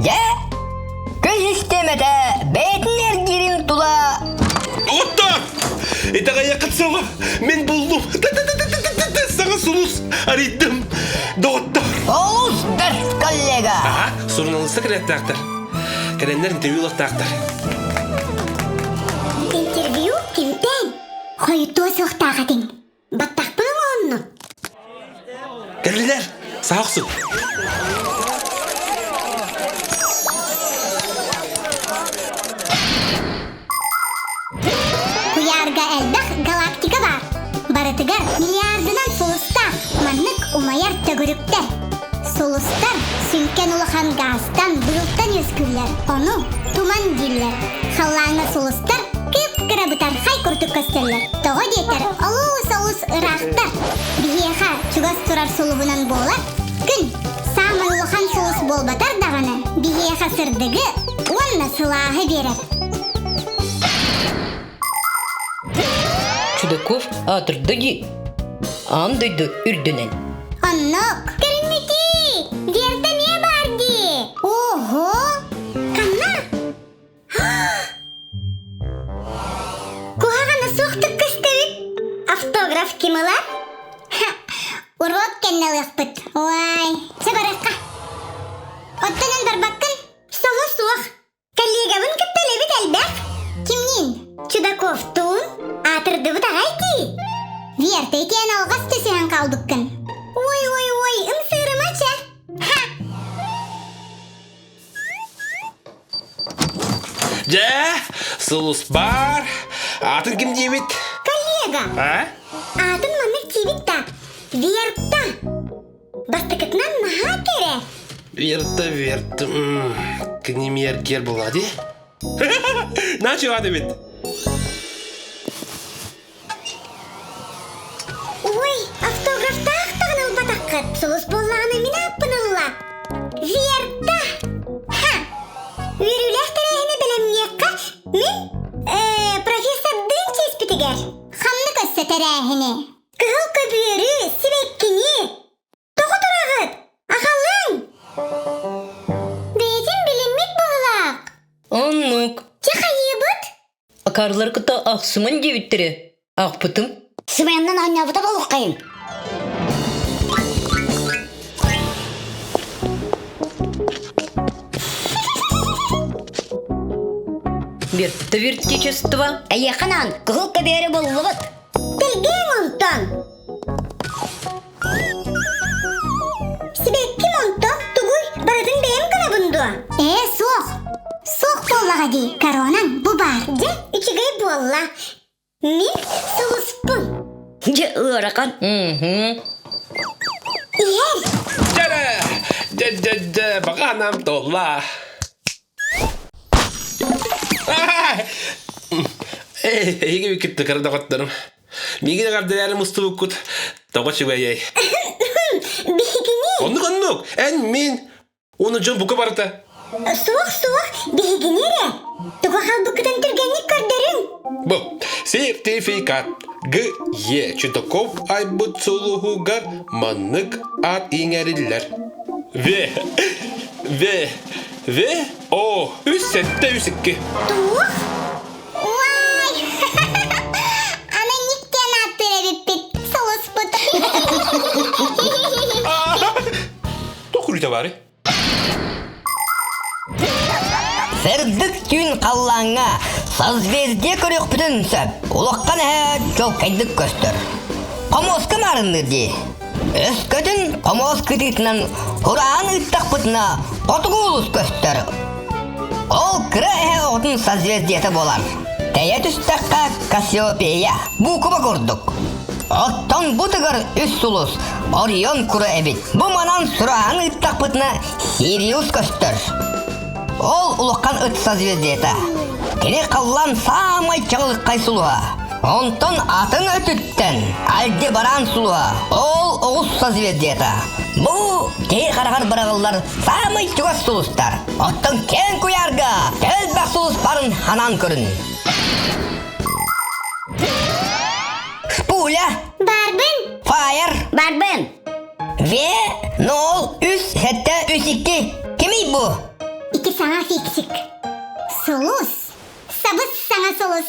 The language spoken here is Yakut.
Дьэ, көй систиэмэтэ бэйэтин эргиирин тула Доҕоттоор! Итэҕэйиэххит суоҕа, мин буллум. Саҥа сулус арыйдым. Доҕоттоор! Олус бэрт коллега! Аха, суруналыыстар кэлиэхтээхтэр. Кэлэннэр интервью ылыахтаахтар. Интервью кимтэн? Хойутуо суохтаах этиҥ. Баттахпын оҥоһунну. Кэллилэр! Саха охсун! Куйаарга элбэх галактика баар. Барытыгар миллиардынан сулустаах маннык умайар төгүрүктэр. Сулустар сүҥкэн улахан гаастан, быылтан үөскүүллэр, ону туман дииллэр. Халлааҥҥа сулустар кып-кыра бытархай курдук көстөллөр. Тоҕо диэтэр, олус-олус ыраахтар. Биһиэхэ чугас турар сулуһунан буолар күн. Саамай улахан сулус буолбатар даҕаны, биһиэхэ сырдыгы уонна сылааһы биэрэр. Чудаков аатырда дии. Аан дойду үрдүнэн. Оннук. Көрүҥмүтүй? Верта эмиэ баар дии. Ого! Ханна? Куһаҕана суохтук көстөбүт. Автограф ким ылар? Уруок кэннэ ылыахпыт. Ой, чэ барыахха. Оттон эн барбаккын? Соло суох. Коллегабын кытта үлэбит элбэх. Кимниин? Чудаковтуун? Аатырдыбыт аҕай дии. Верта итиэн алҕас түсүһэн хаалбыккын. Ой, ой, ой, ымсыырыма чэ. Ха! Дьэ, сулус баар. Аатын ким диэбит? Коллега. А? Аатын маннык диэбит да. Верта. Бастакытынан наһаа кэрэ. Верта, Верта, кини эргиэр буолла дии. Начала эбит. Ой, автографтаах даҕаны ылбатаххыт. Сулус буоллаҕына мин ааппын ылла. Верта! Ха! Үөрүүлээх тэрээһини бэлэмниэххэ мин э, профессордыын чиэспитигэр. Ханнык өссө тэрээһини? Кыһыл көбүөрү, сибэккини! Тоҕо тураҕыт? Аҕалыҥ! Бэйэтин билиммит быһылаах. Оннук. Дьэ хайыыбыт? Акаарылар кытта ахсымын диэбиттэрэ. Аахпытым. Сымыйаннан оонньообута буолуоххайын. Вертовертичество. Эйиэхэ анаан кыһыл көбүөрү буллубут. Тэлгээн онтон. Сибэкким онтон тугуй барытын бэйэм гынабын дуо? Ээ, суох. Суох буоллаҕа дии, коронам бу баар. Дьэ, үчүгэй буолла. Мин сулуспун. Дьэ, ыарахан. Мм. Иһэр. Дьэ, дьэ, дьэ, дьэ, баҕанам туолла. Эһиги кытта кыра доҕотторум. Миигин эҕэрдэлээри мустубуккут тоҕо үчүгэйэй. Биһигини. Оннук оннук. Эн мин уонна дьон бука барыта. Суох суох биһигини эрэ. Тугу хаалбыккытын түргэнник көрдөрүҥ. Бу сертификат Г. Е. Чудаков айбыт сулуһугар маннык аат иҥэриллэр. В. В. В. О. Үс сэттэ үс икки. Туох? Уай! Аны никтен ааттыыр эбиппит. Сулуспут. Туох күлүүтэ баарый? Сырдык түүн халлааҥҥа созвездие көрүөхпүтүн сөп. Улахан эһэ чуолкайдык көстөр. Хомуоска маарынныыр дии. Өскөтүн хомуос кытыытынан кураан ыыттахпытына хотугу улус көстөр. Ол кыра эһэ оҕотун созвездиета буолар. Тэйэ түстэххэ Кассиопея буукуба курдук. Оттон бу тыгар үс сулус Орион кура эбит. Бу манан сураһан ыыттахпытына Сириус көстөр. Ол улахан ыт созвездиета. Кини халлаан саамай чаҕылхай сулуһа. Онтон атын өтүттэн Альдебаран сулуһа. Ол оҕус созвездиета. Бу киһи хараҕар быраҕыллар саамай чугас сулустар. Оттон киэҥ куйаарга элбэх сулус барын ханан көрүн. Шпуля. Барбын. Фаер. Барбын. В 0 3 7 3 2. Кимий бу? Кэсик. Сулус. Сабыс саҥа сулус.